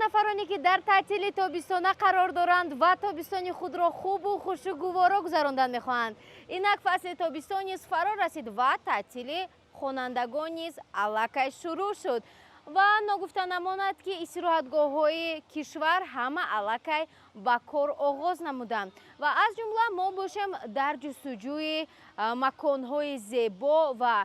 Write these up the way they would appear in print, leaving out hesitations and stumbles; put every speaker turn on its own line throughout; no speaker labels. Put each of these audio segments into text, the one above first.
Нафароне ки дар таътили тобистона қарор доранд ва тобистони худро хубу хушу гуворо гузарондан мехоҳанд. Инак фасли тобистон низ фаро расид ва таътили хонандагон низ аллакай шурӯъ шуд. Ва ногуфта намонад, ки истироҳатгоҳҳои кишвар ҳама аллакай ба кор оғоз намуданд ва аз ҷумла мо бошем дар ҷустуҷӯи маконҳои зебо ва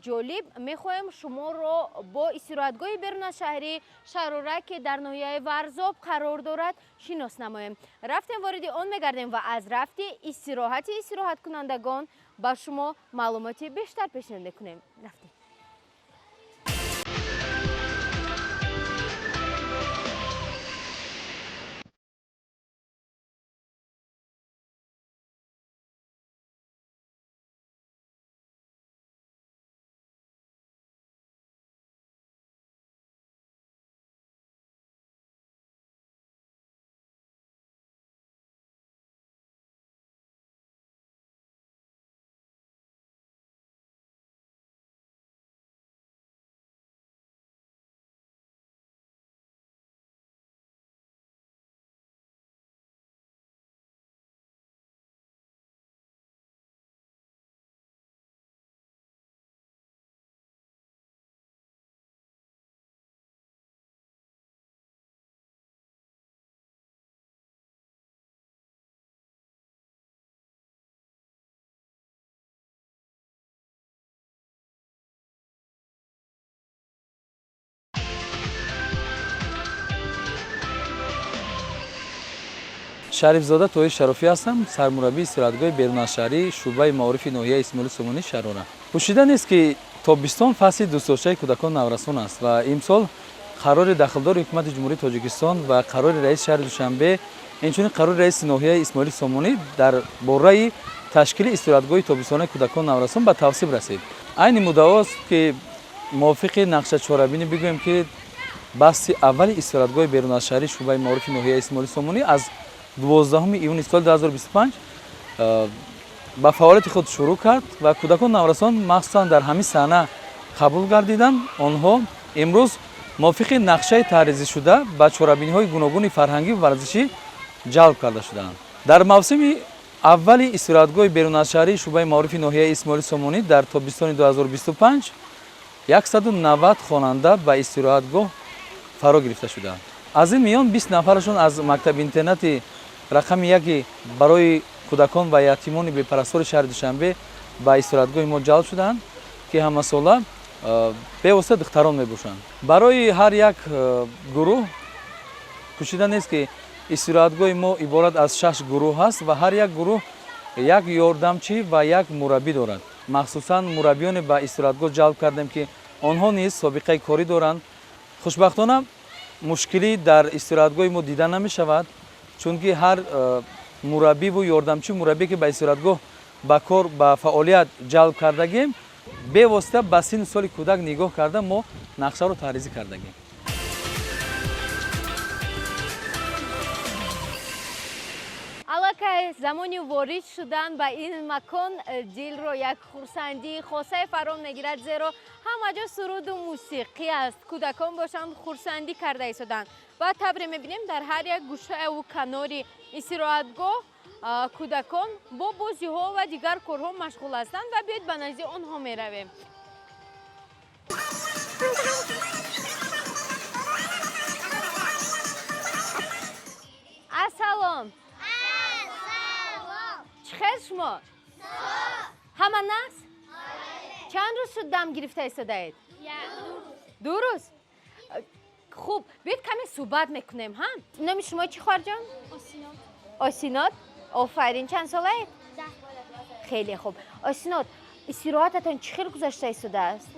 ҷолиб мехоҳем шуморо бо истироҳатгоҳи берунашаҳрӣ Шарора, ки дар ноҳияи Варзоб қарор дорад, шинос намоем. Рафтем, вориди он мегардем ва аз рафти истироҳати истироҳаткунандагон ба шумо маълумоти бештар пешниҳод мекунем. Рафтем.
Шарифзода Тоҳир Шарофӣ ҳастам, сармураббии истироҳатгоҳи берунашаҳрии шӯъбаи маорифи ноҳияи Исмоили Сомонӣ Шарора. Пӯшида нест, ки тобистон фасли дӯстдоштаи кӯдакон наврасон аст ва имсол қарори дахлдори ҳукумати Ҷумҳурии Тоҷикистон ва қарори раиси шаҳри Душанбе, инчунин қарори раиси ноҳияи Исмоили Сомонӣ дар бораи ташкили истироҳатгоҳи тобистонаи кӯдакон наврасон ба тавсиб расид. Айни муддаост, ки мувофиқи нақша чорабинӣ бигӯем, ки басти аввали истироҳатгоҳи берунашаҳрии шӯъбаи маорифи ноҳияи Исмоили Сомонӣ аз 12 июни соли 2025 ба фаъолияти худ шурӯъ кард ва кӯдакон наврасон махсусан дар ҳамин саҳна қабул гардиданд. Онҳо имрӯз мувофиқи нақшаи таҳризишуда ба чорабиниҳои гуногуни фарҳангӣ ва варзишӣ ҷалб карда шудаанд. Дар мавсими аввали истироҳатгоҳи берунашаҳрии шӯъбаи маорифи ноҳияи Исмоили Сомонӣ дар тобистони 2025 190 хонанда ба истироҳатгоҳ фаро гирифта шудаанд. Аз ин миён 20 нафарашон аз мактаби интернати рақами яки барои кӯдакон ва ятимони бепарастори шаҳри Душанбе ба истироҳатгоҳи мо ҷалб шудаанд, ки ҳамасола бевосита духтарон мебошанд. Барои ҳар як гурӯҳ пӯшида нест, ки истироҳатгоҳи мо иборат аз шаш гурӯҳ ҳаст ва ҳар як гурӯҳ як ёрдамчӣ ва як мураббӣ дорад. Махсусан мураббиёне ба истироҳатгоҳ ҷалб кардем, ки онҳо низ собиқаи корӣ доранд. Хушбахтона, мушкилӣ дар истироҳатгоҳи мо дида намешавад, чунки ҳар мураббиву ёрдамчи мураббие, ки ба истироҳатгоҳ ба кор, ба фаъолият ҷалб кардагем, бевосита ба синну соли кӯдак нигоҳ карда мо нақшаро таҳризӣ кардагем.
Аллакай замони ворид шудан ба ин макон дилро як хурсандии хосае фаро мегирад, зеро ҳама ҷо суруду мусиқӣ аст, кӯдакон бошанд хурсандӣ карда истоданд. Ва тавре мебинем, дар ҳар як гӯшаву канори истироҳатгоҳ кӯдакон бо бозиҳо ва дигар корҳо машғул ҳастанд ва биёед, ба назди онҳо меравем. Ассалом, чӣ хел шумо? Ҳама нағз? Чанд рӯз шуд дам гирифта истодаед? 2 рӯз. Хуб, биёед, каме суҳбат мекунем. Ҳа, номи шумо чӣ, хоҳарҷон? Осинот. Офарин. Чанд солаед? Хеле хуб. Осинот, истироҳататон чӣ хел гузашта истодааст?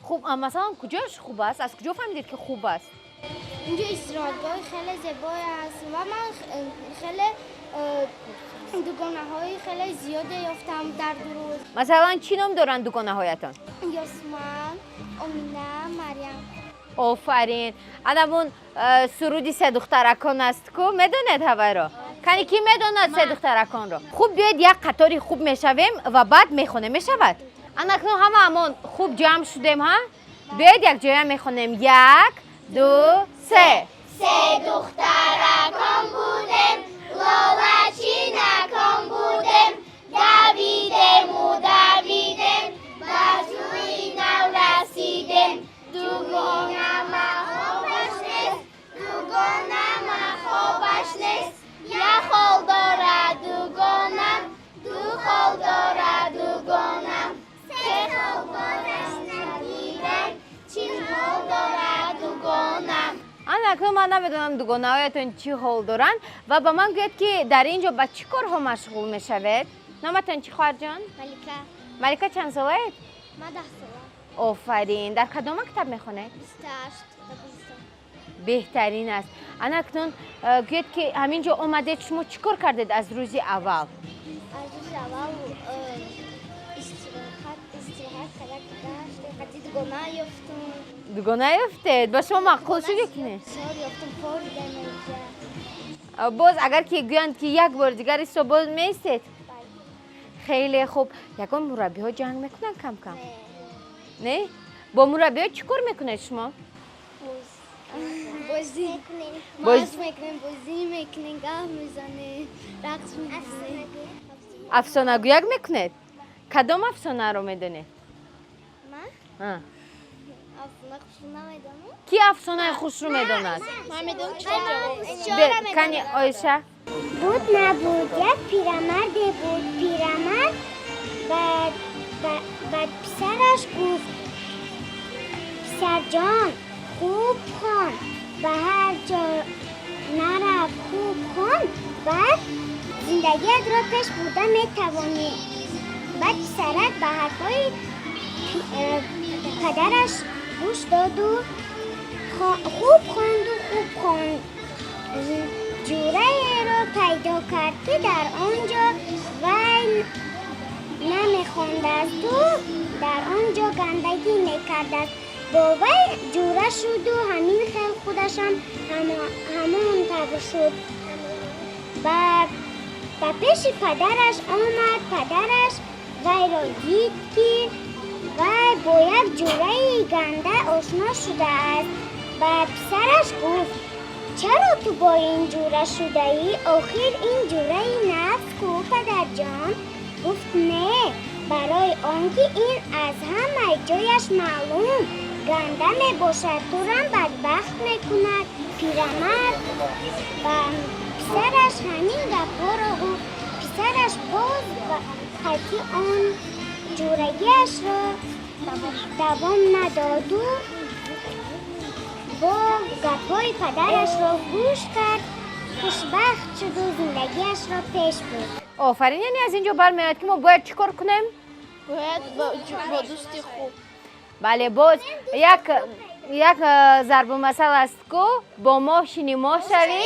Хуб. Масалан, куҷояш хуб аст? Аз куҷо фаҳмидед, ки хуб аст?
Инҷо истироҳатгоҳи хеле зебое аст ва ман хеле дугонаҳои хеле зиёде ёфтам дар 2 рӯз.
Масалан, чӣ ном доранд дугонаҳоятон?
Ёсман, Омина, Марьям.
Офарин. Анамун суруди се духтаракон аст ку, медонед ҳавайро? Кани, кӣ медонад се духтараконро? Хуб, биёед, як қатори хуб мешавем ва баъд мехонем, мешавад? Анакнун ҳамаамон хуб ҷамъ шудем. Ҳа, биёед, якҷоя мехонем. Як, ду, се.
Се духтаракон будем, лолачинакон будем, давидему давидем, ба ҷӯи нав расидем. Дугонама хобаш нест, дугонама хобаш нест, як хол дорад дугонам, ду хол дорад дугонам, се хол дораш надидам, чил хол дорад дугонам.
Ана акнун ман намедонам, дугонаҳоятон чӣ ҳол доранд. Ва ба ман гӯяд, ки дар ин ҷо ба чӣ корҳо машғул мешавед? Номатон чӣ, хоҳарҷон?
Малика.
Малика, чанд солаед?
Ман 10 сола.
Офарин! Дар кадом мактаб мехонед?
28 дабиристон.
Беҳтарин аст. Ана акнун гӯяд, ки ҳамин ҷо омадед, шумо чӣ кор кардед аз рӯзи аввал?
Аз рӯзи аввал истироҳат карда гаштем, ҳатто дугона ёфтум.
Дугона ёфтед? Ба шумо маъқул шуд ё ки не?
Бисёр ёфтум, форидам инҷа.
Боз агар ки гӯянд, ки як бори дигар исто, боз меистед?
Бале.
Хеле хуб. Ягон мураббиҳо ҷанг мекунанд кам-кам?
Не.
Не? Бо мураббиҳо чӣ кор мекунед шумо?
Бозӣ мекунем. Машқ мекунем, бозӣ мекунем, гап мезанем, рақс мекунем.
Афсонагӯяк мекунед? Кадом афсонаро медонед?
Ман?
А.
Афсона хушро намедонам.
Ки афсонаи хушрӯ медонад?
Ман медонам.
Кани, Оиша.
Буд набуд, як пирамарде буд. Пирамард ба писараш гуфт: «Писарҷон, хуб хон, ба ҳар ҷо нарав, хуб хон, баъд зиндагиятро пеш бурда метавонӣ». Баъд писарак ба ҳарфҳои падараш гӯш доду хуб хонду, хуб хонд. Ҷӯраеро пайдо кард, ки дар он ҷо вай намехондасту дар он ҷо гандагӣ мекардааст. Бо вай ҷӯра шуду ҳамин хел худашам ҳамон тавр шуд. Ба пеши падараш омад. Падараш вайро дид, ки вай бо як ҷӯраи ганда ошно шудааст. Ба писараш гуфт: «Чаро ту бо ин ҷӯра шудаӣ? Охир ин ҷӯраи нафс ку, падарҷон». Гуфт: «Не, барои он ки ин аз ҳамаи ҷояш маълум ганда мебошад, турам бадбахт мекунад». Пирамард ба писараш ҳамин гапҳоро гуфт. Писараш боз қайти он ҷӯрагиашро давом надоду бо гапҳои падарашро гӯш кард, хушбахт шуду зиндагиашро пеш бурд.
Офарин! Яъне аз ин ҷо бармеояд, ки мо бояд чӣ кор кунем?
Бояд бо дӯсти хуб.
Бале, боз як зарбулмасал аст ку: бо моҳ шинӣ, моҳ шавӣ.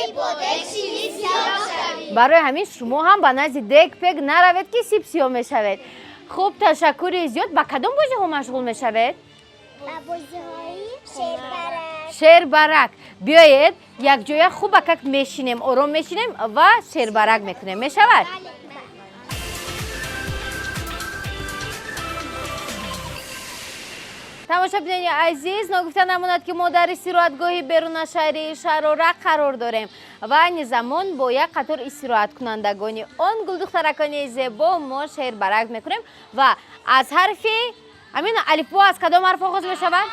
Барои ҳамин шумо ҳам ба назди дег пег наравед, ки сиб сиёҳ мешавед. Хуб, ташаккури зиёд. Ба кадом бозиҳо машғул мешавед?
Ба бозиҳои шербарак.
Шербарак. Биёед, якҷоя хубакак мешинем, ором мешинем ва шербарак мекунем. Мешавад? Тамошобинони азиз, ногуфта намонад, ки мо дар истироҳатгоҳи берунашаҳрии Шарора қарор дорем ва айни замон бо як қатор истироҳаткунандагони он гулдухтаракони зебо мо шербарак мекунем. Ва аз ҳарфи ҳамин алифбо аз кадом ҳарф оғоз мешавад?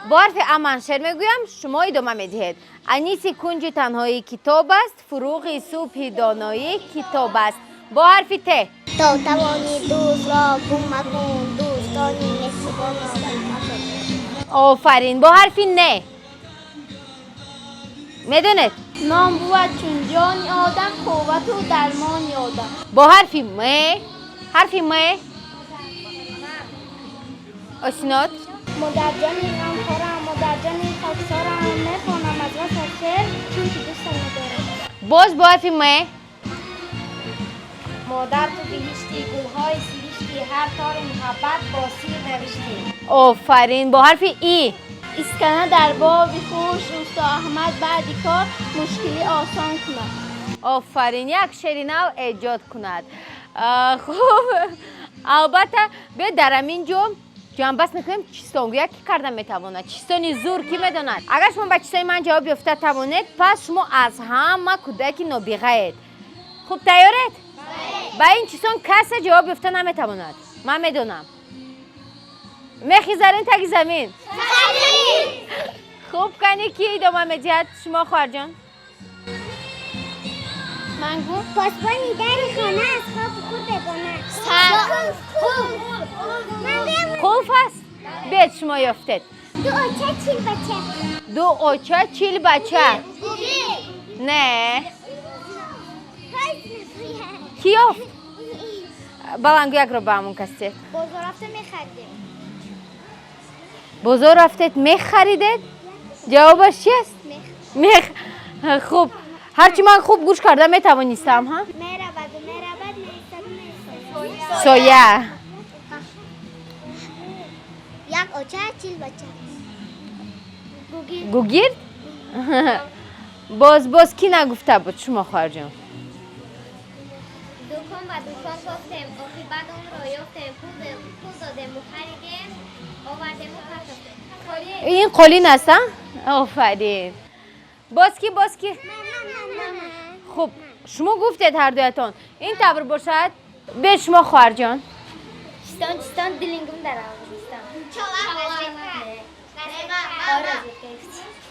Бо ҳарфи А ман шер мегӯям, шумо идома медиҳед. Аниси кунҷи танҳоӣ китоб аст, фуруғи субҳи доноӣ китоб аст. Бо ҳарфи Т.
То тавонӣ, дӯстро гум макун, дӯстони меҳрубонро гум макун.
Офарин! Бо ҳарфи Н медонед?
Ном бувад чун ҷони одам, қуввату дармони одам.
Бо ҳарфи М, ҳарфи М, Осинот.
Модарҷони ғамхорам, модарҷони хоксорам, мехонам аз васфат шеър, чунки дӯстам медорам.
Боз бо ҳарфи М.
Модар, ту биҳишти, гулҳои сиришти, ҳар тори муҳаббат бо сир навиштӣ.
Офарин! Бо ҳарфи И.
Искана дар боби хуш усто Аҳмад баъди кор мушкилӣ осон кунад.
Офарин! Як шери нав эҷод кунад. Хуб, албатта, биёед, дар ҳамин ҷо Ҷамъбаст мекунем. Чистонгӯя ки карда метавонад? Чистони зур ки медонад? Агар шумо ба чистони ман ҷавоб ёфта тавонед, пас шумо аз ҳама кӯдаки нобиғаед. Хуб, тайёред? Ба ин чистон касе ҷавоб ёфта наметавонад, ман медонам. Мехи зарин таги замин. Хуб, кани, ки идома медиҳад? Шумо, хоҳарҷон.
Ман гуфт.
Посбони дари хона аз хобу худ бегона.
Қулф аст. Биед, шумо ёфтед.
Ду оча, 40 бача.
Ду оча, 40 бача. Не, ки ёфт? Балангӯякро ба ҳамон кас тед.
Бозор рафта мехаридем.
Бозор рафтед, мехаридед. Ҷавобаш чи аст? Мех. Хуб, ҳарчи ман хуб гӯш карда метавонистам, ҳа.
Мераваду меравад, меистаду меистад.
Соя.
Як оча, 40 бача.
Гугирд. Боз, боз ки нагуфта буд? Шумо, хоҳарҷон.
Дукон ба дукон кофтем, оқибат онро ёфтем, пул додему харидем, овардему партофтем.
Ин қолин аст, а? Офарин. Боз ки, боз ки? Хуб, шумо гуфтед ҳардуятон. Ин тавр бошад, бе шумо, хоҳарҷон.
Чистон, чистон, дилингум дар Афғонистон.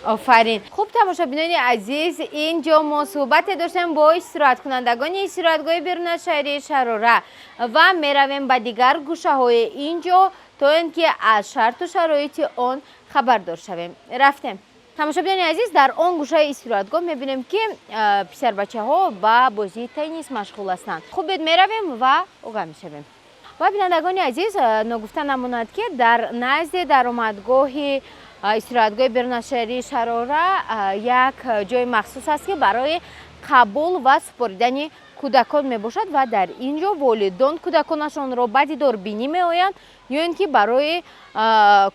Офарин. Хуб, тамошобинони азиз, ин ҷо мо суҳбате доштем бо истироҳаткунандагони истироҳатгоҳи берунашаҳрии Шарора ва меравем ба дигар гӯшаҳои ин ҷо, то ин ки аз шарту шароити он хабардор шавем. Рафтем. Тамошобинони азиз, дар он гӯшаи истироҳатгоҳ мебинем, ки писарбачаҳо ба бозии теннис машғул ҳастанд. Хуб, бед, меравем ва огаҳ мешавем. Ва, бинандагони азиз, ногуфта намонад, ки дар назди даромадгоҳи истироҳатгоҳи берунашаҳрии Шарора як ҷои махсус аст, ки барои қабул ва супоридани кӯдакон мебошад ва дар ин ҷо волидон кӯдаконашонро ба дидорбинӣ меоянд ё ин ки барои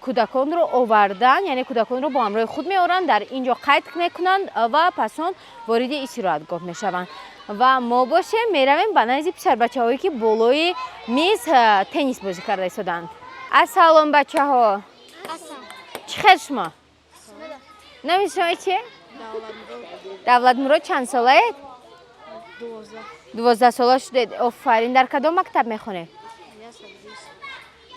кӯдаконро овардан, яъне кӯдаконро бо ҳамроҳи худ меоранд, дар ин ҷо қайд мекунанд ва пас он вориди истироҳатгоҳ мешаванд. Ва мо бошем, меравем ба назди писарбачаҳое, ки болои миз теннис бозӣ карда истоданд. Ассалом, бачаҳо! Чӣ хел шумо? Номи шумо чи? Давлатмурод. Чанд солаед? 12 сола шудед. Офарин. Дар кадом мактаб мехонед?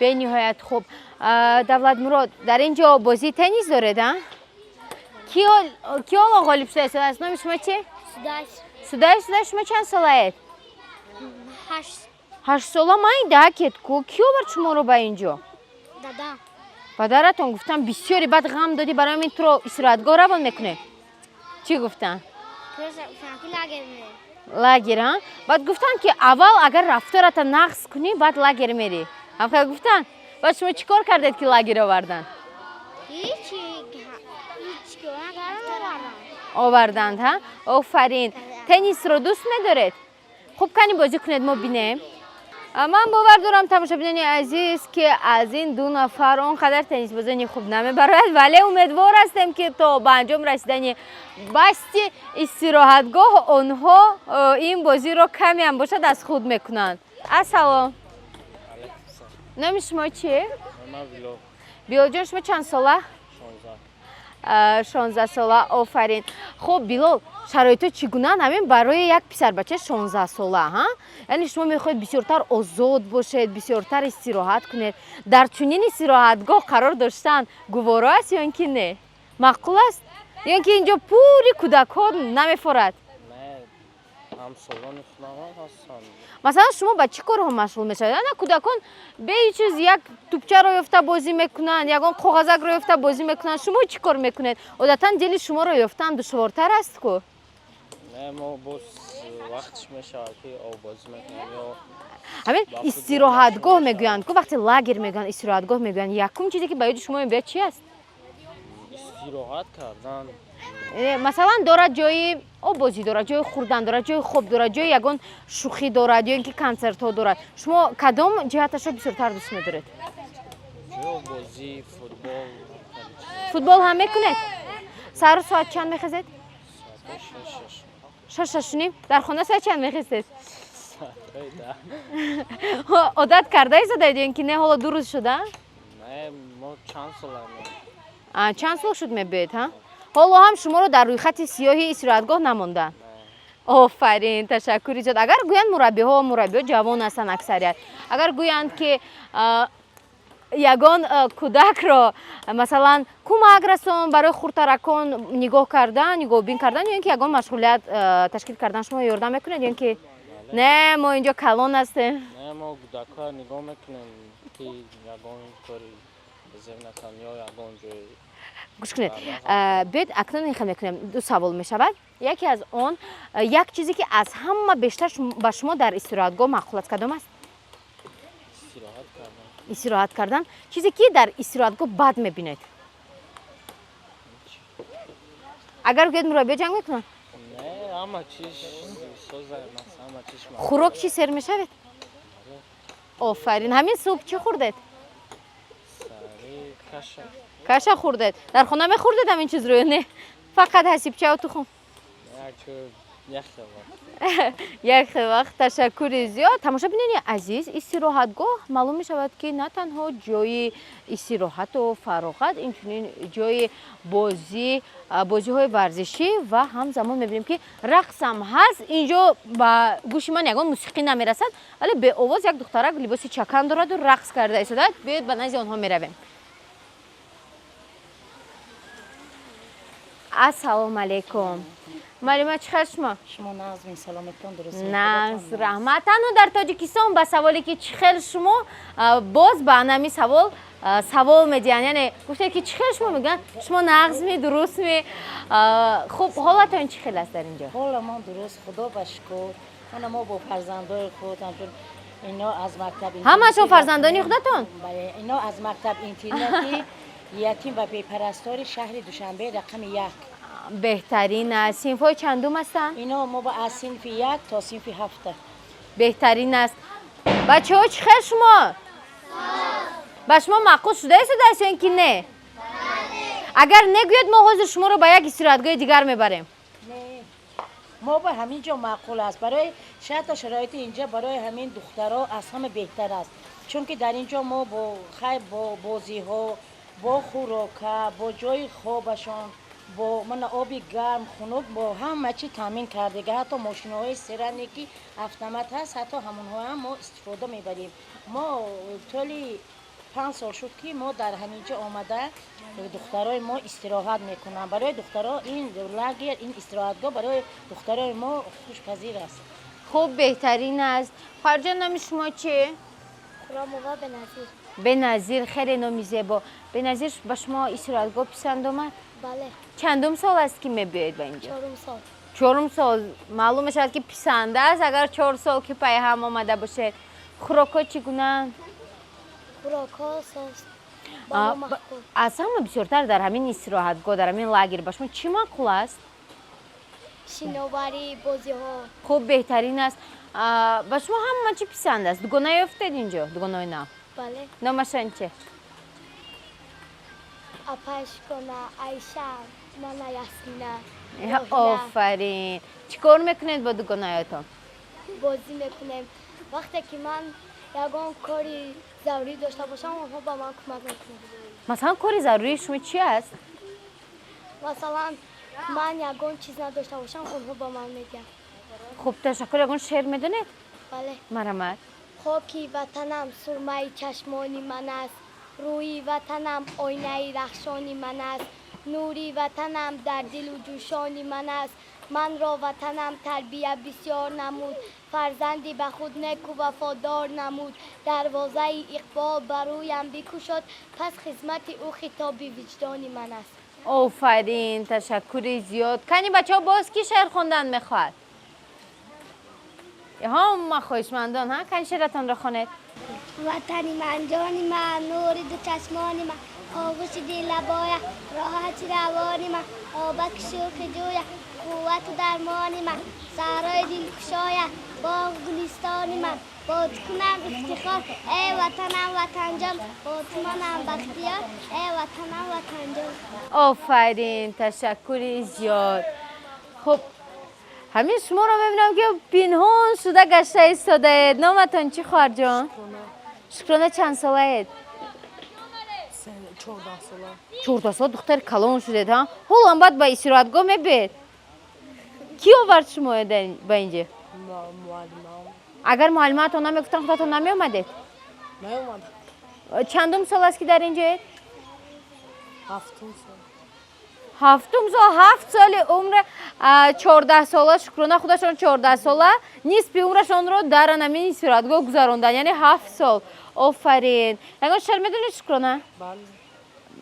Бениҳоят хуб. Давлатмурод, дар ин ҷо бозии теннис доред, а? Ки ҳоло ғолиб шуда истодааст? Номи шумо чи? Судай. Судай, шумо чанд солаед?
8.
8 сола. Майдакед ку. Ки овард шуморо ба ин ҷо?
Дадам.
Падаратон гуфтан, бисёре баъд ғам додӣ, барои ҳамин туро истироҳатгоҳ равон мекунем. Чӣ гуфтан? Лагер, а? Баъд гуфтанд, ки аввал агар рафтората нағз кунӣ, баъд лагер мерӣ. Ҳамхел гуфтанд? Баъд шумо чӣ кор кардед, ки лагер оварданд?
Ҳеҷ
Оварданд, ҳа. Офарин. Теннисро дӯст медоред? Хуб, кани, бозӣ кунед, мо бинем. Ман бовар дорам, тамошобинони азиз, ки аз ин ду нафар он қадар теннисбозони хуб намебарояд, вале умедвор ҳастем, ки то ба анҷом расидани басти истироҳатгоҳ онҳо ин бозиро камеам бошад аз худ мекунанд. Ассалом, номи шумо чи? Билолҷон, шумо чанд сола? 16 сола. Офарин. Хуб, Билол, шароитҳо чӣ гунаанд ҳамин барои як писарбача 16-сола, ҳа? Яъне шумо мехоҳед бисёртар озод бошед, бисёртар истироҳат кунед. Дар чунин истироҳатгоҳ қарор доштан гуворо аст ё ин ки не? Маъқул аст ё ин ки инҷо пури кӯдакҳо намефорад?
Ҳамсолони худам ҳастанд.
Масалан, шумо ба чӣ корҳо машғул мешавед? Ана, кӯдакон бе ҳеҷ чиз як тӯпчаро ёфта бозӣ мекунанд, ягон коғазакро ёфта бозӣ мекунанд. Шумо чӣ кор мекунед? Одатан дили шуморо ёфтан душвортар аст ку.
Не, мо боз вақтш мешавад, ки оббозӣ мекунем ё
Ҳамин истироҳатгоҳ мегӯянд ку, вақте лагер мегӯянд, истироҳатгоҳ мегӯянд, якум чизе, ки ба ёди шумо мебиёд, чи аст?
Истироҳат кардан.
Масалан, дорад ҷои оббозӣ, дорад ҷои хӯрдан, дорад ҷои хоб, дорад ҷои ягон шӯхӣ дорад ё ин ки консертҳо дорад. Шумо кадом ҷиҳаташро бисёртар дӯст медоред?
Ҷои оббозӣ, футбол.
Футбол ҳам мекунед? Саҳару соат чанд мехезед?
Соатҳои 6.
6, 6:30. Дар хона соат чанд мехезед?
Соатҳои 10.
Одат карда истодаед ё ин ки не, ҳоло 2 рӯз шуда?
Не. Не, мо чанд сола.
Чанд сол шуд мебиёед, ҳа? Ҳоло ҳам шуморо дар рӯйхати сиёҳи истироҳатгоҳ намонданд. Офарин, ташаккури зиёд. Агар гӯянд мураббиҳо ҷавон ҳастанд аксарият, агар гӯянд ки ягон кӯдакро, масалан, кӯмак расон барои хурдтаракон нигоҳ кардан, нигоҳбин кардан ё ин ки ягон машғулият ташкил кардан, шумо ёрдам мекунед ё ин ки не, мо инҷо калон ҳастем?
Не, мо кӯдакҳоро нигоҳ мекунем, ки ягон кори зеб накунанд ё ягон ҷои.
Гӯш кунед, биёед, акнун ин хел мекунем, ду савол мешавад. Яке аз он, як чизе ки аз ҳама бештар ба шумо дар истироҳатгоҳ маъқул аст, кадом аст?
Истироҳат кардан.
Истироҳат кардан. Чизе ки дар истироҳатгоҳ бад мебинед? Агар гӯяд, мураббиё ҷанг мекунанд?
Не, ҳама чиз соза, ҳама чиз.
Хӯрок чӣ, сер мешавед? Офарин. Ҳамин субҳ чӣ хӯрдед?
Сари каша.
Каша хӯрдед. Дар хона мехӯрдед ҳамин чизро ё не, фақат ҳасибчаву тухм?
Як хел вақт.
Як хел вақт. Ташаккури зиёд. Тамошобинони азиз, истироҳатгоҳ маълум мешавад, ки на танҳо ҷои истироҳату фароғат, инчунин ҷои бозӣ, бозиҳои варзишӣ ва ҳамзамон мебинем, ки рақсам ҳаст. Инҷо ба гӯши ман ягон мусиқӣ намерасад, вале беовоз як духтарак либоси чакан дораду рақс карда истодааст. Биёед, ба назди онҳо меравем. Ассалому алайкум, муаллима, чӣ хел шумо?
Шумо нағзми, саломатон дуруст?
Нағз, раҳмат. Танҳо дар Тоҷикистон ба саволе, ки чӣ хел шумо, боз ба анами савол савол медиҳанд. Яъне гуфте, ки чӣ хел шумо, мегӯянд, шумо нағзми, дурустми. Хуб, ҳолатон чӣ хел аст дар инҷо?
Ҳоламон дуруст, худо ба шукр. Мана мо бо фарзандои худ, ҳамчун ино аз мактаб.
Ҳамашон фарзандони худатон?
Бале, ино аз мактаб интернати ятим ва бепарастори шаҳри Душанбе рақами 1.
Беҳтарин аст. Синфҳои чандум ҳастанд?
Ино мо аз синфи 1 то синфи 7-а.
Беҳтарин аст. Бачаҳо, чӣ хел шумо? Ба шумо маъқул шуда истодааст ё ин ки не? Агар не гӯяд, мо ҳозир шуморо ба як истироҳатгоҳи дигар мебарем.
Мо ба ҳамин ҷо маъқул аст. Барои шарта шароити инҷа барои ҳамин духтаро аз ҳама беҳтар аст, чунки дар ин ҷо мо бо хайр, бо бозиҳо, бо хӯрока, бо ҷои хобашон, бо мана оби гарм, хунук, бо ҳама чи таъмин кардега. Ҳатто мошинаҳои серане, ки автомат ҳаст, ҳатто ҳамонҳоам мо истифода мебарем. Мо тӯли 5 сол шуд, ки мо дар ҳамин ҷо омада, духтарои мо истироҳат мекунанд. Барои духтаро ин лагер, ин истироҳатгоҳ барои духтарои мо хушпазир аст.
Хуб, беҳтарин аст. Хоҳарҷон, номи шумо чи?
Хурамова Беназир.
Беназир, хеле номи зебо. Беназир, ба шумо истироҳатгоҳ писанд омад?
Бале.
Чандум сол аст, ки мебиёед ба инҷо?
Чорум сол.
Чорум сол. Маълум мешавад, ки писанда аст, агар 4 сол ки пайҳам омада бошед. Хӯрокҳо чӣ гунаанд?
Хӯрокҳо соз.
Аз ҳама бисёртар дар ҳамин истироҳатгоҳ, дар ҳамин лагер ба шумо чӣ маъқул аст?
Шиноварӣ, бозиҳо.
Хуб, беҳтарин аст. Ба шумо ҳама чӣ писанд аст? Дугона ёфтед инҷо, дугонаи нав?
Бале.
Номашон че?
Апай Шукрона, Айша, мана Ясмина.
Офарин. Чӣ кор мекунед бо дугонаётон?
Бозӣ мекунем. Вақте ки ман ягон кори зарурӣ дошта бошам, онҳо ба ман кӯмак мекунанд.
Масалан, кори зарурии шумо чи аст?
Масалан, ман ягон чиз надошта бошам, онҳо ба ман медиҳанд.
Хуб, ташаккур. Ягон шеър медонед?
Бале.
Марҳамат.
Хоки ватанам сурмаи чашмони ман аст, рӯи ватанам оинаи рахшони ман аст, нури ватанам дар дилу ҷӯшони ман аст. Манро ватанам тарбия бисёр намуд, фарзанди ба худ неку вафодор намуд. Дарвозаи иқбол ба рӯям бикушод, пас хизмати ӯ хитоби виҷдони ман аст.
Офарин, ташаккури зиёд. Кани, бачаҳо, боз ки шеър хондан мехоҳад? Ҳама хоҳишмандон. Ҳа, кани, шеъратонро хонед.
Ватани ман, ҷони ман, нури ду чашмони ман, оғӯши диллабоя, роҳати равони ман, обаки шӯхи ҷӯя, қуввату дармони ман, саҳрои дилкушоя, боғу гулистони ман. Бо ту кунам ифтихор, эй ватанам, ватанҷон, бо ту манам бахтиёр, эй ватанам, ватанҷон.
Офарин, ташаккури зиёд. Хуб, ҳамин шуморо мебинам, ки пинҳон шуда гашта истодаед. Номатон чӣ, хоҳарҷон? Шукрона. Чанд солаед?
14 сола.
14 сола, духтари калон шудед, ҳа? Ҳолам баъд ба истироҳатгоҳ мебиед? Кӣ овард шумо ба инҷа?
Муаллимам.
Агар муаллимаатон намегуфтан, худатон намеомадед?
Меомадам.
Чандум сол аст, ки дар инҷоед?
Ҳафтум сол.
Ҳафтум сол, 7 соли умр, 14 сола Шукрона худашон 14 сола нисфи умрашонро дар анамин истироҳатгоҳ гузаронданд, яъне 7 сол. Офарин! Ягон шеър медонед, Шукрона?
Бале.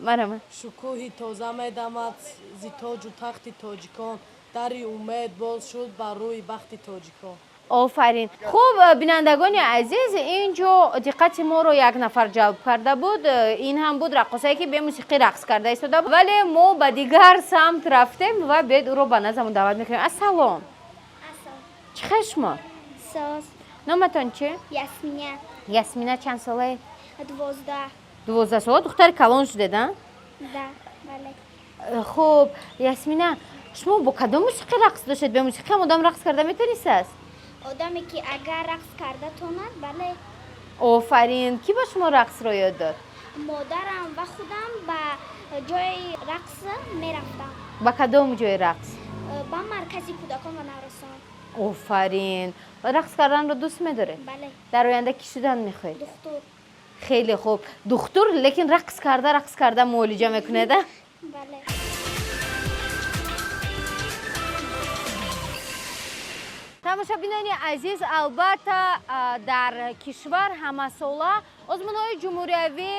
Марама.
Шукӯҳи тоза медамад зи тоҷу тахти тоҷикон, дари умед боз шуд бар рӯи бахти тоҷикон.
Офарин! Хуб, бинандагони азиз, ин ҷо диққати моро як нафар ҷалб карда буд. Ин ҳам буд раққосае, ки бемусиқӣ рақс карда истода буд, вале мо ба дигар самт рафтем ва бед ӯро ба назамон даъват мекунем. Ассалом! Чӣ хел шумо?
Соз.
Номатон чи?
Ясмина.
Ясмина, чанд солае?
12.
12 сола, духтари калон шудед, а?
Да, бале.
Хуб, Ясмина, шумо бо кадом мусиқӣ рақс доштед? Бе мусиқӣ ҳам одам рақс карда метавонистааст?
Одаме ки агар рақс карда тонад, бале.
Офарин! Кӣ ба шумо рақсро ёд дод?
Модарам ва худам ба ҷои рақс мерафтам.
Ба кадом ҷои рақс?
Ба маркази кӯдакон ва наврасон.
Офарин! Ва рақс карданро дӯст медоред?
Бале.
Дар оянда кӣ шудан мехоҳед?
Духтур.
Хеле хуб, духтур, лекин рақс карда, рақс карда муолиҷа мекунед, а?
Бале.
Тамошобинони азиз, албатта, дар кишвар ҳамасола озмунҳои ҷумҳуриявӣ,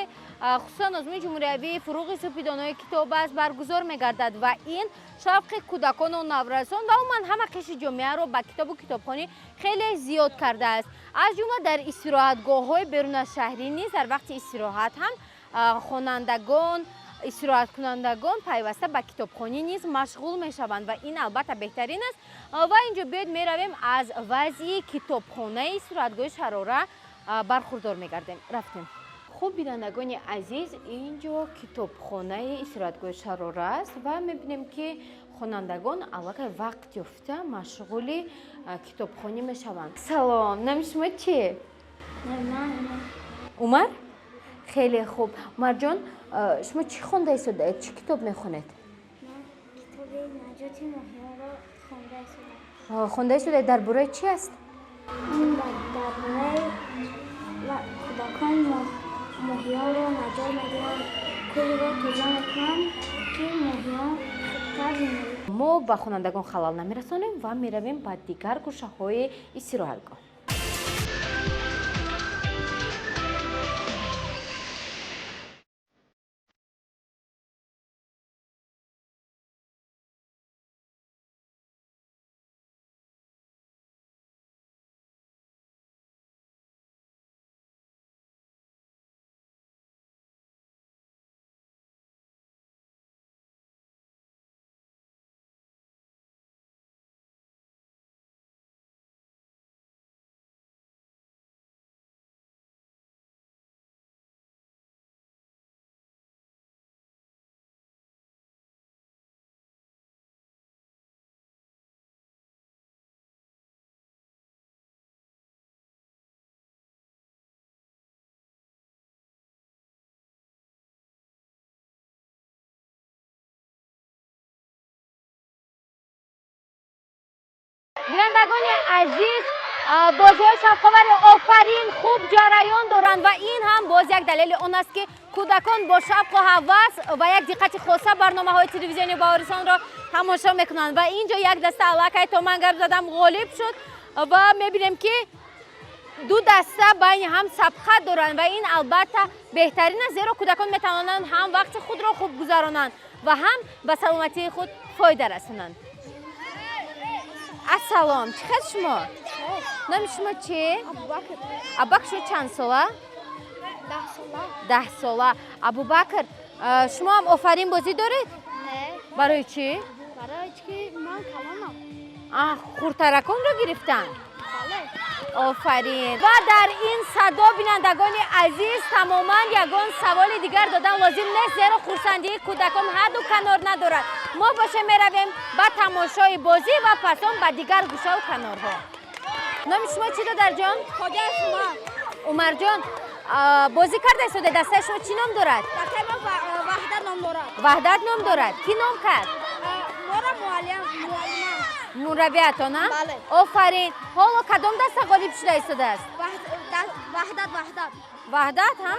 хусусан озмуни ҷумҳуриявии «Фурӯғи субҳи китоб аст» баргузор мегардад ва ин шавқи кӯдакону наврасон ва умуман ҳама қишри ҷомеаро ба китобу китобхонӣ хеле зиёд кардааст. Аз ҷумла дар истироҳатгоҳҳои берунашаҳрӣ низ дар вақти истироҳат ҳам хонандагон, истироҳаткунандагон пайваста ба китобхонӣ низ машғул мешаванд ва ин албатта беҳтарин аст. Ва инҷо биёед, меравем, аз вазъи китобхонаи истироҳатгоҳи Шарора бархурдор мегардем. Рафтем. Хуб, бинандагони азиз, ин ҷо китобхонаи истироҳатгоҳи Шарора аст ва мебинем, ки хонандагон аллакай вақт ёфта машғули китобхонӣ мешаванд. Салом, номи шумо чи? Умар. Хеле хуб, Умарҷон, шумо чӣ хонда истодаед, чӣ китоб мехонед?
Китоби «Наҷоти моҳиёнро» хонда истодам.
Хонда истодаед, дар бораи чӣ аст?
Дар бораи кӯдакон моҳиёнро наҷот медиҳанд, кӯлро тоза мекунанд, ки моҳиён хубтар зиндагӣ.
Мо ба хонандагон халал намерасонем ва меравем ба дигар гӯшаҳои истироҳатгоҳ. Бинандагони азиз, бозиҳои шавқовари «Офарин» хуб ҷараён доранд ва ин ҳам боз як далели он аст, ки кӯдакон бо шавқу ҳавас ва як диққати хоса барномаҳои телевизиони Баҳористонро тамошо мекунанд. Ва ин ҷо як даста аллакай, то ман гап задам, ғолиб шуд ва мебинем, ки ду даста байни ҳам сабқат доранд ва ин албатта беҳтарин аст, зеро кӯдакон метавонанд ҳам вақти худро хуб гузаронанд ва ҳам ба саломатии худ фоида расонанд. Ассалом, чӣ хел шумо? Номи шумо чи? Абубакр. Шумо чанд сола?
10 сола.
10 сола. Абубакр, шумо ҳам «Офарин» бозӣ доред?
Не.
Барои чӣ?
Барои чӣ ки ман калонам.
Хурдтараконро гирифтанд?
Бале.
Офарин! Ва дар ин садо, бинандагони азиз, тамоман ягон саволи дигар додан лозим нест, зеро хурсандии кӯдакон ҳадду канор надорад. Мо боше меравем ба тамошои бозӣ ва пас он ба дигар гӯшаву канорҳо. Номи шумо чӣ, додарҷон? Умарҷон, бозӣ карда истода, дастаи шумо чӣ ном дорад?
Дастаи мо.
ном дорад.
Ваҳдат ном дорад. Кӣ ном кард?
Мора муаллим.
Мураббиятон, а?
Бале.
Офарин. Ҳоло кадом даста ғолиб шуда истодааст?
Ваҳдат, Ваҳдат.
Ваҳдат, ҳа?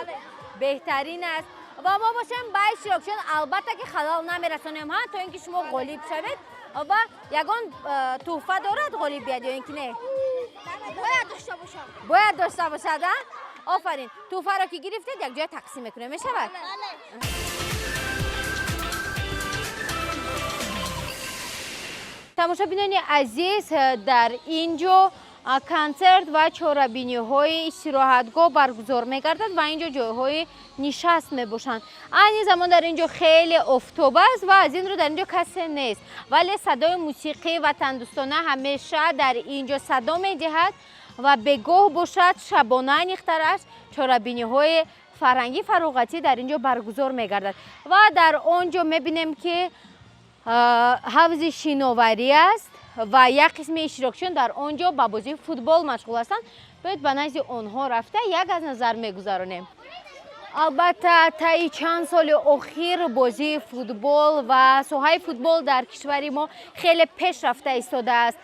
Беҳтарин аст. Ва мо бошем ба иштирокчиён албатта ки халал намерасонем, ҳа, то ин ки шумо ғолиб шавед. Ва ягон тӯҳфа дорад ғолибият ё ин ки не?
Бояд дошта бошад.
Бояд дошта бошад, а? Офарин. Тӯҳфаро ки гирифтед, якҷоя тақсим мекунем, мешавад? Тамошобинони азиз, дар ин ҷо консерт ва чорабиниҳои истироҳатгоҳ баргузор мегардад ва ин ҷо ҷойҳои нишаст мебошанд. Айни замон дар ин ҷо хеле офтоб аст ва аз ин рӯ дар ин ҷо касе нест, вале садои мусиқӣ ватандӯстона ҳамеша дар ин ҷо садо медиҳад ва бегоҳ бошад, шабона аниқтараш чорабиниҳои фарҳангӣ фароғатӣ дар ин ҷо баргузор мегардад. Ва дар он ҷо мебинем ки ҳавзи шиноварӣ аст ва як қисми иштирокчиён дар он ҷо ба бозии футбол машғул ҳастанд. Бояд ба назди онҳо рафта як аз назар мегузаронем. Албатта, таи чанд соли охир бозии футбол ва соҳаи футбол дар кишвари мо хеле пеш рафта истодааст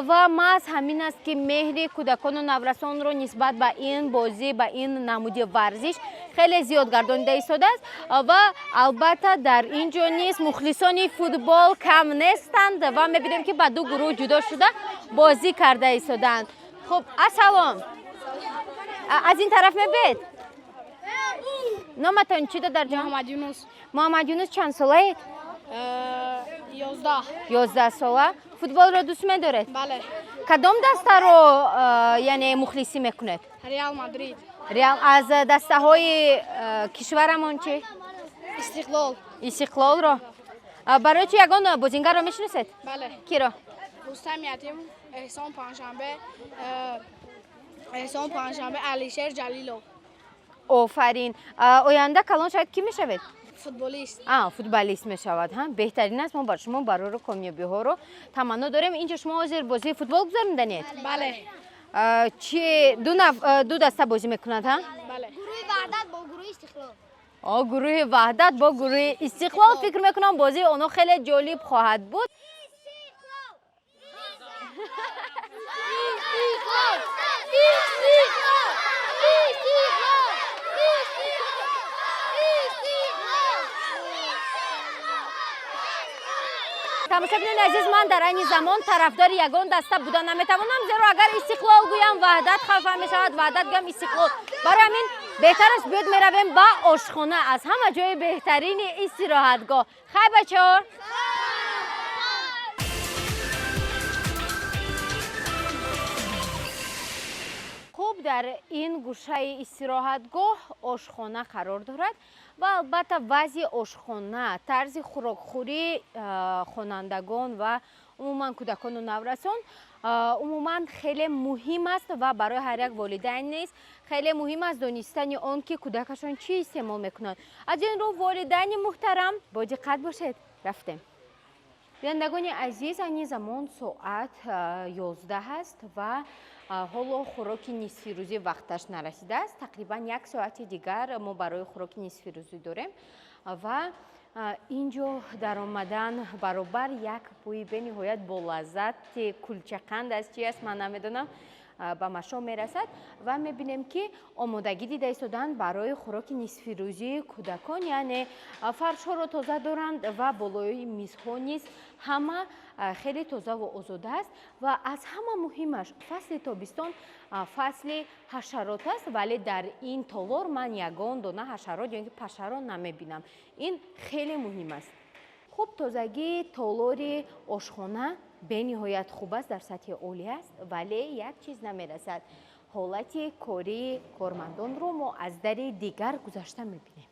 ва маҳз ҳамин аст ки меҳри кӯдакону наврасонро нисбат ба ин бозӣ, ба ин намуди варзиш хеле зиёд гардонида истодааст. Ва албатта дар ин ҷо низ мухлисони футбол кам нестанд ва мебинем ки ба ду гурӯҳ ҷудо шуда бозӣ карда истодаанд. Хуб, ассалом, аз ин тараф мебиед? Номатон чӣ, додарҷон?
Муҳаммад Юнус.
Муҳаммад Юнус, чанд солаед?
11.
11 сола. Футболро дӯст медоред?
Бале.
Кадом дастаро яъне мухлисӣ мекунед?
Реал Мадрид.
Реал. Аз дастаҳои кишварамон чӣ?
Истиқлол.
Истиқлолро. Барои чӣ, ягон бозингарро мешиносед?
Бале.
Киро?
Рустам Ятим, Эҳсон Панҷшанбе, Эҳсон Панҷшанбе, Алишер Ҷалилов.
Офарин. Оянда калон шавед, кӣ мешавед?
Футболист.
Футболист мешавад, ҳа, беҳтарин аст. Мо бар шумо барору комёбиҳоро таманно дорем. Инҷо шумо ҳозир бозии футбол гузарониданед?
Бале.
Чи ду даста бозӣ мекунад, ҳа?
Бале.
Гурӯҳи Ваҳдат бо гурӯҳи Истиқлол.
Гурӯҳи Ваҳдат бо гурӯҳи Истиқлол. Фикр мекунам, бозии онҳо хеле ҷолиб хоҳад буд.
Истиқлол! Истиқлол! Истиқлол! Истиқлол!
Тамошобинони азиз, ман дар айни замон тарафдори ягон даста буда наметавонам, зеро агар Истиқлол гӯям, Ваҳдат хафа мешавад, Ваҳдат гӯям, Истиқлол. Барои ҳамин беҳтар аст, биёд меравем ба ошхона, аз ҳама ҷои беҳтарини истироҳатгоҳ. Хай, бачаҳо. Хуб, дар ин гӯшаи истироҳатгоҳ ошхона қарор дорад ва албатта вазъи ошхона, тарзи хӯрокхӯрии хонандагон ва умуман кӯдакону наврасон умуман хеле муҳим аст ва барои ҳар як волидайн низ хеле муҳим аст донистани он ки кӯдакашон чӣ истеъмол мекунанд. Аз ин рӯ, волидайни муҳтарам, бо диққат бошед. Рафтем. Бинандагони азиз, айни замон соат 11 аст ва ҳоло хӯроки нисфирӯзӣ вақташ нарасидааст. Тақрибан як соати дигар мо барои хӯроки нисфирӯзӣ дорем ва ин ҷо даромадан баробар як бӯи бениҳоят болаззати кулчақанд аст, чи аст, ман намедонам, ба машом мерасад ва мебинем ки омодагӣ дида истодаанд барои хӯроки нисфирӯзии кӯдакон, яъне фаршҳоро тоза доранд ва болои мизҳо низ ҳама хеле тозаву озода аст. Ва аз ҳама муҳимаш, фасли тобистон фасли ҳашарот аст, вале дар ин толор ман ягон дона ҳашарот ё ин ки пашаро намебинам. Ин хеле муҳим аст. Хуб, тозагии толори ошхона бениҳоят хуб аст, дар сатҳи олӣ аст, вале як чиз намерасад. Ҳолати кории кормандонро мо аз дари дигар гузашта мебинем.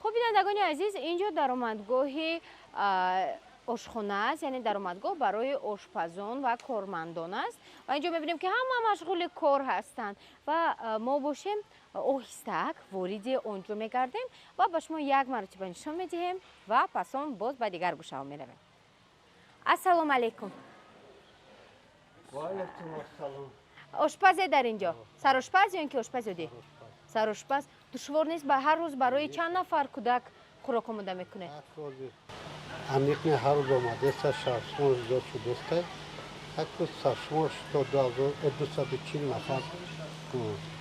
Хуб, бинандагони азиз, ин ҷо даромадгоҳи ошхона аст, яъне даромадгоҳ барои ошпазон ва кормандон аст ва инҷо мебинем ки ҳама машғули кор ҳастанд ва мо бошем, оҳистак вориди он ҷо мегардем ва ба шумо як маротиба нишон медиҳем ва пас он боз ба дигар гӯшаҳо меравем. Ассалому алайкум. Ошпазе дар инҷо? Сарошпаз ё ин ки ошпази оддӣ? Сарошпаз. Душвор нест, ба ҳар рӯз барои чанд нафар кӯдак хӯрок омода мекунед?
Аниқ не, ҳар рӯз омадеста, саршумор зиёд шудеста. Ҳатто саршумор то 240 нафар.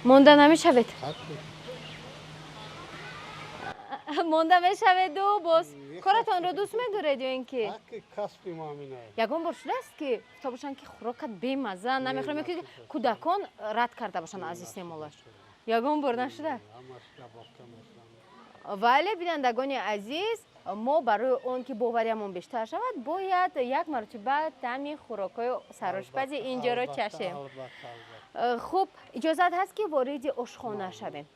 Монда намешавед? Монда мешаведу боз коратонро дӯст медоред ё ин ки?
Касби мо ҳамин аст.
Ягон бор шудааст, ки гуфта бошанд, ки хӯрокат бемазза, намехӯрам, ё ки кӯдакон рад карда бошанд аз истеъмолаш? Ягон бор нашуда? Вале, бинандагони азиз, мо барои он ки бовариамон бештар шавад, бояд як маротиба таъми хӯрокҳои сарошпази инҷоро чашем. Хуб, иҷозат ҳаст, ки вориди ошхона шавем,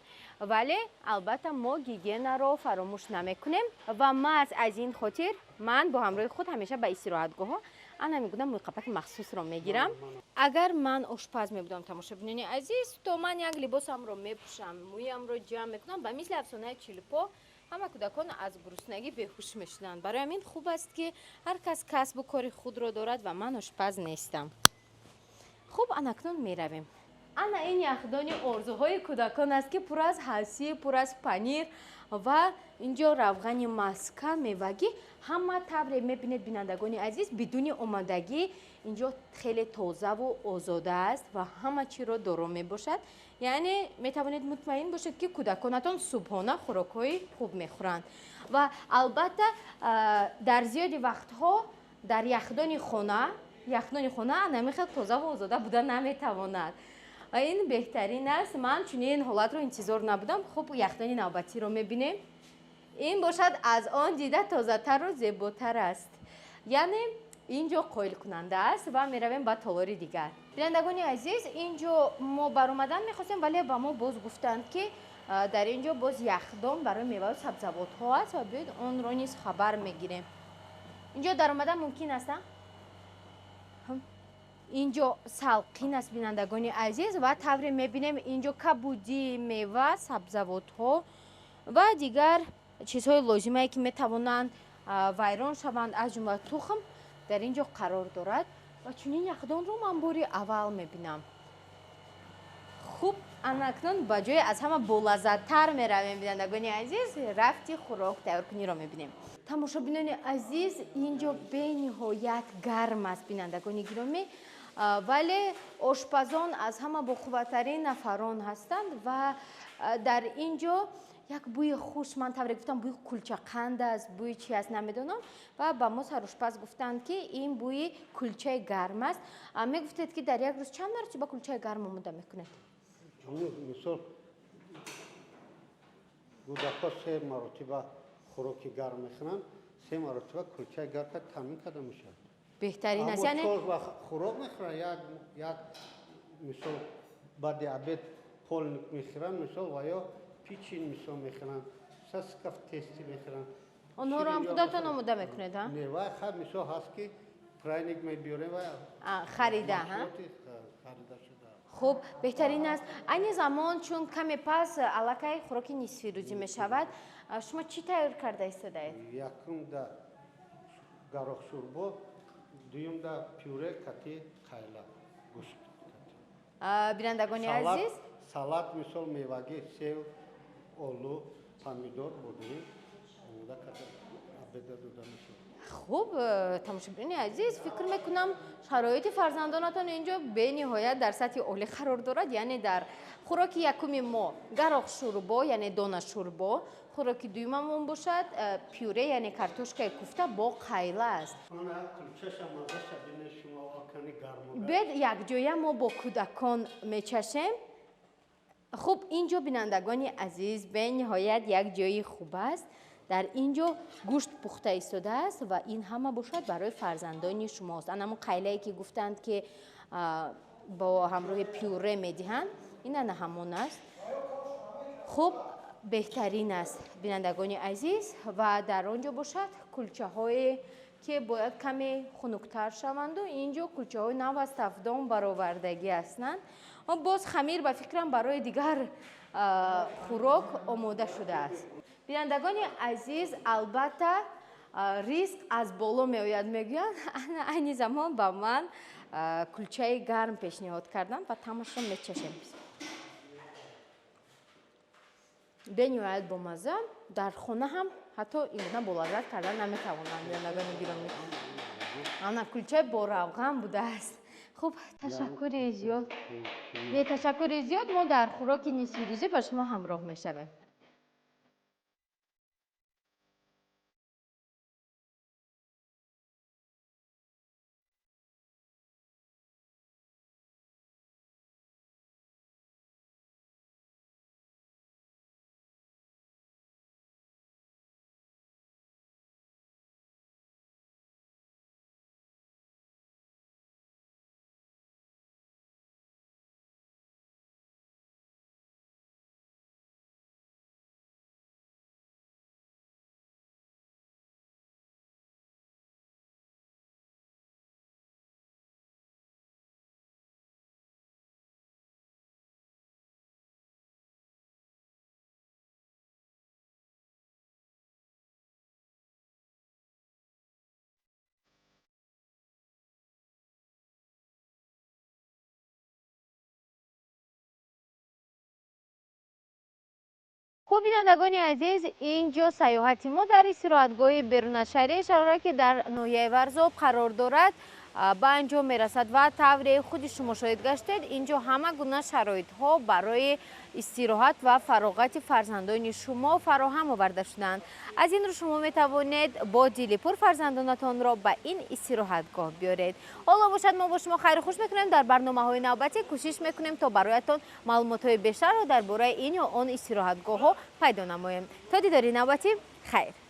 вале албатта мо гигиенаро фаромӯш намекунем ва маҳз аз ин хотир ман бо ҳамроҳи худ ҳамеша ба истироҳатгоҳҳо ана мегӯям мӯйқапаки махсусро мегирам. Агар ман ошпаз мебудам, тамошобинони азиз, то ман як либосамро мепӯшам, мӯямро ҷамъ мекунам, ба мисли афсонаи Чилпо ҳама кӯдакон аз гуруснагӣ беҳуш мешуданд. Барои ҳамин хуб аст, ки ҳар кас касбу кори худро дорад ва ман ошпаз нестам. Хуб, анакнун меравем. Ана ин яхдони орзуҳои кӯдакон аст, ки пур аз ҳасир, пур аз панир ва инҷо равғани маска, мевагӣ, ҳама тавре мебинед, бинандагони азиз, бидуни омодагӣ инҷо хеле тозаву озода аст ва ҳама чиро доро мебошад. Яъне метавонед мутмаин бошед, ки кӯдаконатон субҳона хӯрокҳои хуб мехӯранд. Ва албатта дар зиёди вақтҳо дар яхдони хона анами хел тозаву озода буда наметавонад. Ин беҳтарин аст. Ман чунин ҳолатро интизор набудам. Хуб, яхдони навбатиро мебинем. Ин бошад аз он дида тозатару зеботар аст, яъне ин ҷо қоилкунанда аст. Ва меравем ба толори дигар. Бинандагони азиз, ин ҷо мо баромадан мехостем, вале ба мо боз гуфтанд, ки дар ин ҷо боз яхдон барои меваю сабзавотҳо аст ва биёед, онро низ хабар мегирем. Ин ҷо даромадан мумкин аст? Ин ҷо салқин аст, бинандагони азиз, ва тавре мебинем, ин ҷо кабудӣ, мева, сабзавотҳо ва дигар чизҳои лозимае, ки метавонанд вайрон шаванд, аз ҷумла тухм, дар ин ҷо қарор дорад. Ва чунин яхдонро ман бори аввал мебинам. Хуб, анакнун ба ҷои аз ҳама болаззаттар меравем, бинандагони азиз, рафти хӯрок тайёркуниро мебинем. Тамошобинони азиз, ин ҷо бениҳоят гарм аст, бинандагони гиромӣ, вале ошпазон аз ҳама боқувваттарин нафарон ҳастанд ва дар ин ҷо як бӯи хуш, ман тавре гуфтам, бӯи кулчақанд аст, бӯи чи аст, намедонам. Ва ба мо сарошпаз гуфтанд, ки ин бӯи кулчаи гарм аст. Мегуфтед, ки дар як рӯз чанд маротиба кулчаи гарм омода мекунед?
Мисол, кӯдакҳо се маротиба хӯроки гарм мехӯранд, се маротиба кулчаи гарм таъмин карда мешавад.
Беҳтарин аст, яъне
чор вақт хӯрок мехӯранд, як мисол баъди обед полник мехӯранд, мисол, ва ё печень, мисол, мехӯранд, сосиска в тесте мехӯранд.
Онҳоро ҳам худатон омода мекунед?
Не, вай хай, мисол, ҳаст, ки пряник мебиёрем ва
харида.
Харида шуда.
Хуб, беҳтарин аст. Айни замон, чун каме пас аллакай хӯроки нисфирӯзӣ мешавад, шумо чӣ тайёр карда истодаед?
Якумда гарох шӯрбо, дуюмда пюре кати қайла, гӯшт.
Бинандагони азиз,
салат, мисол, мевагӣ, сев, олу, помидор, бодиринг омода карда обеда дода мешавад.
Хуб, тамошобинони азиз, фикр мекунам, шароити фарзандонатон инҷо бениҳоят дар сатҳи олӣ қарор дорад. Яъне дар хӯроки якуми мо гарох шӯрбо, яъне дона шӯрбо, хӯроки дуюмамон бошад пюре, яъне картошкаи куфта бо қайла аст. Биёед, якҷоя мо бо кӯдакон мечашем. Хуб, ин ҷо, бинандагони азиз, бениҳоят як ҷои хуб аст. Дар ин ҷо гӯшт пухта истодааст ва ин ҳама бошад барои фарзандони шумост. Ана ҳамон қайлае, ки гуфтанд, ки бо ҳамроҳи пюре медиҳанд, ин ана ҳамон аст. Хуб, беҳтарин аст, бинандагони азиз. Ва дар он ҷо бошад кулчаҳое, ки бояд каме хунуктар шаванду ин ҷо кулчаҳои нав аз тафдон баровардагӣ ҳастанд. Боз хамир, ба фикрам, барои дигар хӯрок омода шудааст. Бинандагони азиз, албатта, ризқ аз боло меояд, мегӯянд. Айни замон ба ман кулчаи гарм пешниҳод карданд ва таъмашро мечашем. Бениҳоят бомазза. Дар хона ҳам ҳатто ин гуна болаззат кардан наметавонанд бинандагони гиромӣ. Ана кулчаи бо равған будааст. Хуб, ташаккури зиёд. Не, ташаккури зиёд. Мо дар хӯроки нисфирӯзӣ ба шумо ҳамроҳ мешавем. Хуб, бинандагони азиз, ин ҷо сайёҳати мо дар истироҳатгоҳи берунашаҳрии Шарора, ки дар ноҳияи Варзоб қарор дорад, ба анҷом мерасад ва тавре худи шумо шоҳид гаштед, ин ҷо ҳама гуна шароитҳо барои истироҳат ва фароғати фарзандони шумо фароҳам оварда шудаанд. Аз ин рӯ шумо метавонед бо дили пур фарзандонатонро ба ин истироҳатгоҳ биёред. Ҳоло бошад, мо бо шумо хайру хуш мекунем. Дар барномаҳои навбатӣ кӯшиш мекунем, то бароятон маълумотҳои бештарро дар бораи ин ё он истироҳатгоҳҳо пайдо намоем. То дидори навбатӣ, хайр.